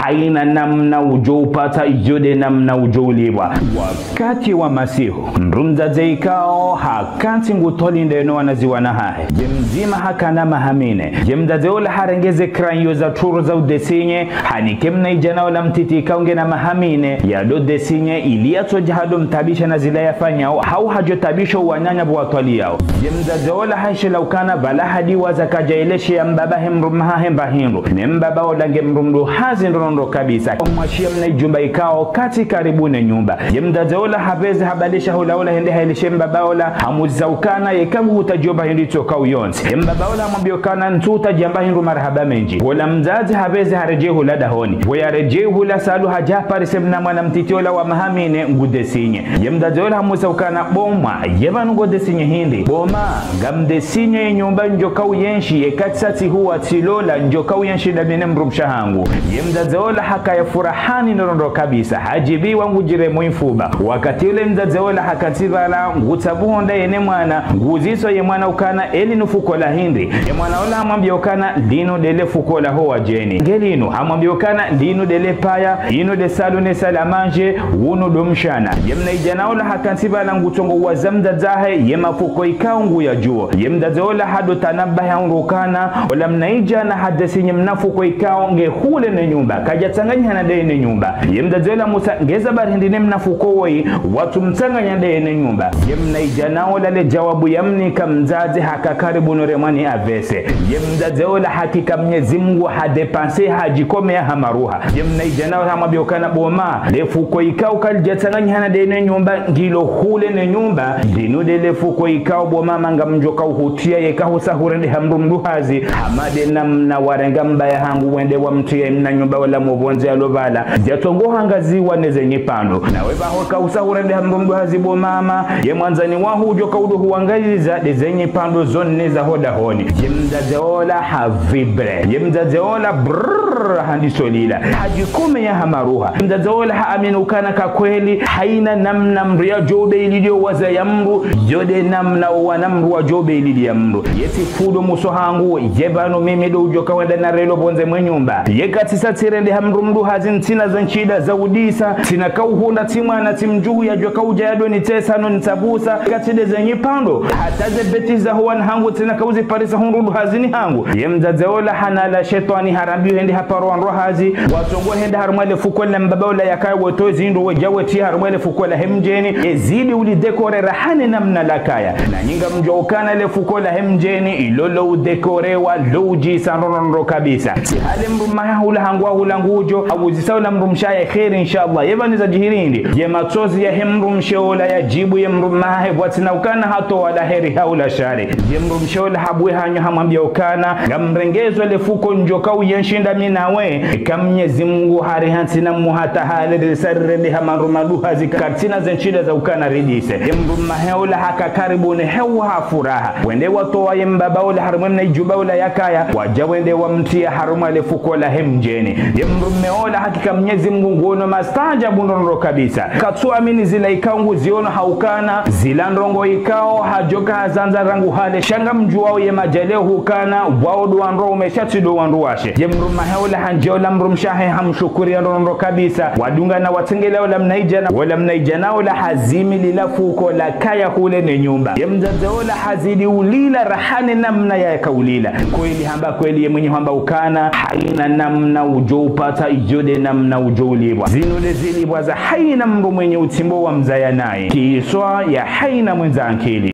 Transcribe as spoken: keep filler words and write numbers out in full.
Haina namna udjo upata, iyo nde namna udjo ulipvwa. Wakati wa masihu, mdru mdzadze ikao hakantsi ngutolinda eno wanazioni wahahe. Ye mdzima hakana maha mine. Ye mdzadze ola harenge ze crayon za turu za udessinye, hanike mnaidjana ola mtiti ikao ngena maha mine, yado dessinye, ili yatsodja hado mtabisha na zila yafanyao, hau hadjo tabisha wananya pvo watwaliyao. Ye mdzadze ola haishiliya ukana pvala hadiwaza kadja elesheya mbaba he mdrume hahe mba hindru. Ne mbaba ola nge mdru mduhazi ndrondro kabisa. Mwashiya mna idjumba ikao katsi karibu ne nyumba. Ye mdzadze ola hapveze habalisha hula ola hende haeleshe mbaba ola, hamuzisa ukana yeka nguhutadjiyo mba hindru itsoka uyontsi. Ye mbaba ola hamwambiya ukana ntsuhutadjiya mba hindru, marahaba mendji. Ola mdzadze hapveze haredjeyi hula dahoni. Pvo yaredjeyi hula salu hadja haparise mna mwana mtiti ola wa maha mine ngu dessinye. Ye mdzadze ola hamuzisa ukana bo mwana, ye pvanu ngo dessinye hindri? Bo mama, ngam dessinye ye nyumba ndjoka uyenshi, yeka tsi sa tsihuwa tsilola ndjoka uyenshi ndami ne mdrumshe wahangu. Ye mdzadze ola hakaya furahani ndrondro kabisa, hadjibiwa ngudjiremwo mfuba. Wakati ule mdzadze ola hakantsi pvala, ngutsabuho nda yene mwana, nguziso ye mwana ukana eli nu fuko la hindri. Ye mwana ola hamwambiya ukana linu ndele fuko la ho wadjeni. Nge linu? Hamwambiya ukana linu ndele paya, inu nde salu ne salamanje, unu ndo mshana. Ye mnaidjana ola hakantsi pvala ngutsongo waza mdzadze hahe, ye mafuko ikao nguyadjuo. Ye mdzadze ola hado tanabahi hahundru ukana ola mnaidjana hadessinye mna fuko ikao nge hule ne nyumba, kadja tsanganyihana nde yene nyumba. Ye mdzadze ola hamusa ngeza bari hindri ne mna fuko woyi, watsu mtsanganya nde yene nyumba. Ye mnaidjana ola le djawabu yamnika mdzadze haka karibu no remwa ni A V C. Ye mdzadze ola hakika Mnyezi Mungu hadépassé, hadjikomeya ha maruha. Ye mnaidjana ola hamwambiya ukana bo mama, le fuko ikao kalidja tsanganyihana nde yene nyumba ngilo hule ne nyumba, linu ndele fuko ikao bo mama ngamdjoka uhutiya yeka husa hurendeha mdru mduhazi, hama nde namna warenga mbaya hangu wende wamtiya mna nyumba ola mopvondze yalo pvala, yatsongo hangaziwa ne ze nyipvandro. Nawe pvaho ka usa hurendeha mdru mduhazi bo mama, ye mwandzani waho udjoka udo huwangaliza nde ze nyipvandro zo nne za ho dahoni. Ye mdzadze ola ha vibré. Ye mdzadze ola brrrr, handiso lila. Hadjikomeya ha maruha. Mdzadze ola haamini ukana ka kweli, haina namna mdru yadjo ubeililiyo waza ya mdru, yo nde namna owana mdru wadjo ubeililiya mdru. Ye tsifudo muso hangu, ye pvanu mimi ndo udjoka wenda na relo pvondze mwe nyumba. Yeka tsi sa tsirendeha mdru mduhazi ntsina ze nshida za udisa, ntsina ka uhundra tsi mwana tsi mdjuhu yadjoka udja yado nitsesa no nitsabusa, katsi nde ze nyipvandro. Hata ze bêtises za ho wana hangu ntsina ka uziparisa hundru mduhazini hangu. Ye mdzadze ola hanala shetwani harambiyo hende haparo wandru hazi, watsongo hende harumwa le fuko la mbaba ola yakaya wotowa zindru wedja wetiya harumwa le fuko lahe mdjeni, ezidi ulidécorer rahana namna lakaya. Nanyi ngamdjuwa ukana le fuko lahe mdjeni, ilo lo udécorewa, lo udjisa ndrondro kabisa. Tsi hale mdrume hahe hula hangu hula ngudjo, hawuzisa ola mdrumshe hahe kheri, inshallah. Ye pvanu zadjiri hindri? Ye matsozi yahe mdrumshe ola yadjibu ye mdrume hahe pvwatsina ukana hatowa la heri hau la shari. Ye mdrumshe ola habuwe hanyo hamwambiya ukana, ngamrengezwa le fuko ndjoka uyenshi ndami nawe, eka Mnyezi Mungu hariha ntsina muhata hale risari rendeha mandru maduhazi karitsina ze nshida za ukana ridise. Ye mdrume hahe ola haka karibu ne hewa ha furaha. Wende watowa ye mbaba ola harumwa mna idjumba ola yakaya, wadja wende wamtiya harumwa le fuko lahe mdjeni. Ye mdrume ola hakika Mnyezi Mungu nguono mastaajabu ndrondro kabisa. Katsu amini zila ikao nguziono ha ukana, zila ndrongo ikao hadjoka hazandza rangu hale, sha ngamdjuwao ye madjaliwa hukana, wao ndo wandru waume sha tsi ndo wandru washe. Ye mdrume hahe ola handjiya ola mdrumshe hahe hamshukuriya ndrondro kabisa. Wadungana watsengeleya ola mnaidjana, ola mnaidjana ola hazimi lila fuko lakaya hule ne nyumba. Ye mdzadze ola hazidi ulila rahana namna yaka ulila. Kweli hamba kweli ye mwinyi hamba ukana, haina namna udjo upata, iyo nde namna udjo ulipvwa. Zinu nde zilipvwa za haina mdru mwenye utsimbo wa mdzaya nayi. Kiswa ya haina mwendza ankili.